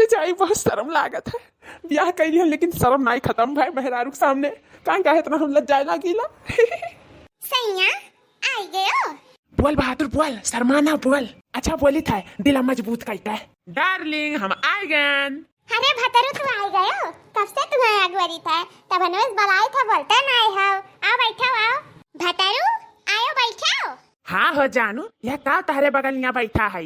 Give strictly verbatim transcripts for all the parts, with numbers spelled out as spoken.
जाई, बहुत शर्म लागत है। ब्याह कइली हन, लेकिन शर्म नाई खत्म भय मेहरारू के सामने। काहे, काहे इतना हम लज्जाए लागीला? सैया, आई गयो? बोल बहादुर, बोल, शर्मा ना, बोल। अच्छा बोली था, दिला मजबूत कइता है। डार्लिंग, हम आई गयन। अरे भतरू, तू आई गयो? कब से तुम्हें अगवरी था, तब हनोज बलाई था, बोलते नाई हो। आओ बैठो, आओ। भतरू, आयो बैठो। हाँ हो जानू, यह का तहरे बगलिया बैठा है?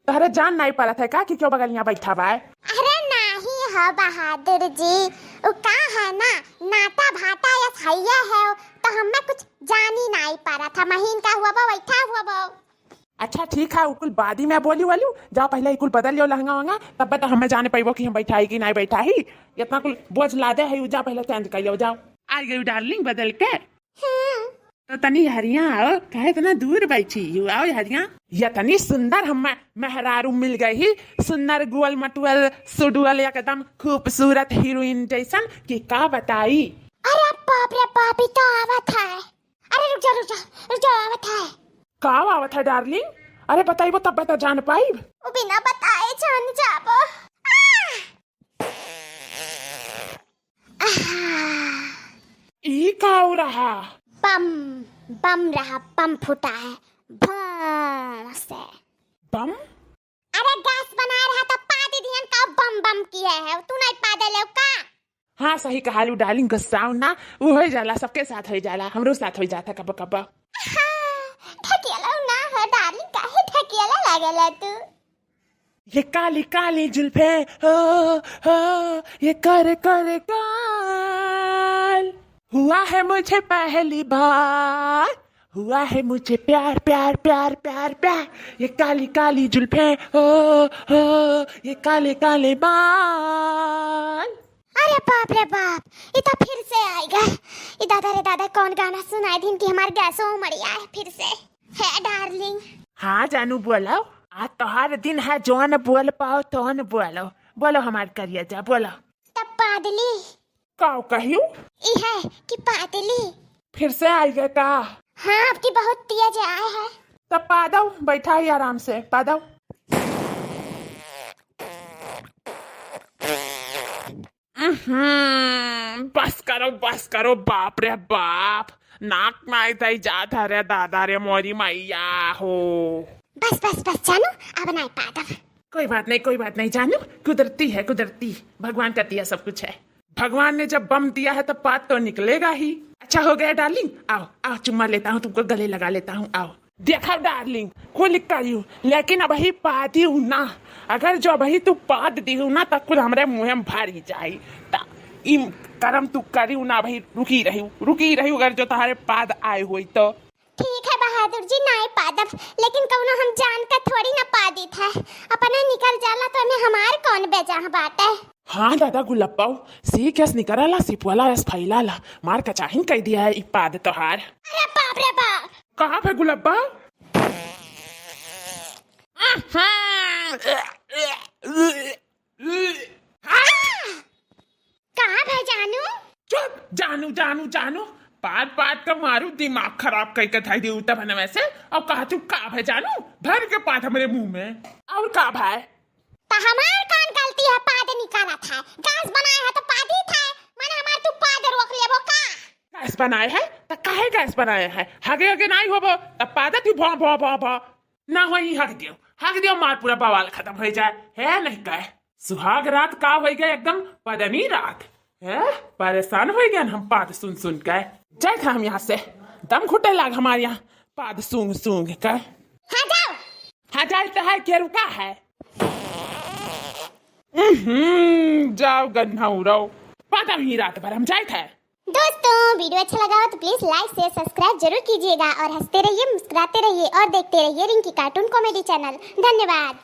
तहरे जान नाई पड़त है का कि क्यों बगलिया बैठा बा? अरे नाही हो बहादुर जी, उ का है ना, नाता भाटा यस हइये है, तो हमें कुछ जानी नाई पड़त है। महीन का हुआ बा, बैठा हुआ बा। अच्छा ठीक है, उ कुल बादी में बोली वालू, जाओ पहले इ कुल बदल लियो लहंगा वहंगा, तब तो हमें जाने पैबो कि हम बैठा ही कि नाई बैठा ही। इतना कुल बोझ लादे है, उ जा पहले चेंज कर लियो, जाओ। आ गई डार्लिंग बदल के। हम्म। तो तनी हरिया आओ, काहे इतना दूर बैठी हो? आओ हरिया। ये तनी सुंदर हम मेहरारू मिल गई ही, सुंदर गोल मटुअल सुडुअल एकदम खूबसूरत हीरोइन जैसन कि का बताई। अरे बाप रे बाप, ई तो आवत है। अरे रुक जा, रुक जा, रुक जा, आवत है। का आवत है डार्लिंग? अरे बताइबो तब तो जान पाइब। उ बिना बताए जान जाबो। आह! आहा। ई का हो रहा? बम, बम रहा, बम फूटा है, भों से। बम? अरे गैस बनाए रहा तो पाद दिहन का बम बम किहे है, तू नहीं पादे लेव का? हाँ सही कहालू डार्लिंग, गुस्साओ ना, उ हो जाला, सबके साथ हो जाला, हमरो साथ हो जाता कब कब। हाँ, ढकेलो ना हो डार्लिंग, काहे ढकेला लागेला तू? ये काली काली जुल्फे, हो, हो, ये कर कर काल, हुआ है मुझे पहली बार, हुआ है मुझे प्यार प्यार प्यार प्यार प्यार, ये काली काली जुल्फे, हो, हो, ये काले काले बाल। अरे बाप रे बाप, ई तो फिर से आइगा। ई दादा रे दादा, कौन गाना सुनाई दिन कि हमार गैसो उमड़िया है फिर से। हे डार्लिंग। हाँ जानू बोलो, आज तोहार दिन है, जौन बोल पाओ तौन बोलो। बोलो हमार करिया जा, बोलो। तब पादली। का कहियो? ई है कि पादली। फिर से आइगा का? हाँ, आपकी बहुत तेज आए है। तब पादो, बैठा ही आराम से, पादो। उहुं, बस करो, बस करो, बाप रे बाप, नाक नाई तई जात है रे दादा रे मोरी मैया हो। बस, बस, बस जानू, अब नाई पादब। कोई बात नहीं, कोई बात नहीं जानू, कुदरती है, कुदरती, भगवान का दिया सब कुछ है। भगवान ने जब बम दिया है तब पाद तो निकलेगा ही। अच्छा हो गया डार्लिंग, आओ, आओ चुम्मा लेता हूँ तुमको, गले लगा लेता हूँ, आओ। देखा डार्लिंग, कुल करियो, लेकिन अबही पादियो ना। अगर जो अबही तू पाद दिहू ना, त कुल हमरे मुँहे में भरी जाई। त ई करम तू करियो ना, अबही रुकी रहियो, रुकी रहियो, अगर जो तोहरे पाद आए होई तो। ठीक है बहादुर जी, नाई पादब, लेकिन कउनो हम जान का थोड़ी ना पादित है। अपने निकल जाला तो एमे हमार कौन बेजाह बाटे। हाँ दादा गुलप्पा, सी केस निकराला, सिपवाला एस फैलाला, मार कचाहिन कई दिया है ई पाद तोहार। अरे बाप रे बाप। कहाँ पे गुलप्पा? कहाँ भे जानू? चुप, जानू, जानू, जानू, बात बात का मारू दिमाग खराब कई के धाई दे उता बनवे से। अब कहा तू का भे जानू, भर के पाद हमरे मुंह में। और का भाई? त हमार कौन गलती है, पाद निकालत है, गैस बनाए है तो पादी था, माने हमार तू पाद रोक लेबो का? गैस बनाए है त काहे गैस बनाए है, हगे हगे नाई होबो, तब पादत ही भौ भौ भौ भौ। ना हो ही हग दियो, हग दियो, मार पूरा बवाल खत्म हो जाए। है नहीं कहे, सुहाग रात का हो गए एकदम पदनी रात। है परेशान हो गए हम पाद सुन सुन के। जाए था हम यहाँ से, दम घुटे लाग हमारे यहाँ पाद सूंघ सूंघ के। हाँ जाओ। हाँ जाए तो है, के रुका है? उहुं, जाओ गन्ना उड़ाओ, पादा ही रात भर हम जाए थे। दोस्तों, वीडियो अच्छा लगा हो तो प्लीज लाइक शेयर सब्सक्राइब जरूर कीजिएगा और हंसते रहिए, मुस्कुराते रहिए और देखते रहिए रिंकी कार्टून कॉमेडी चैनल। धन्यवाद।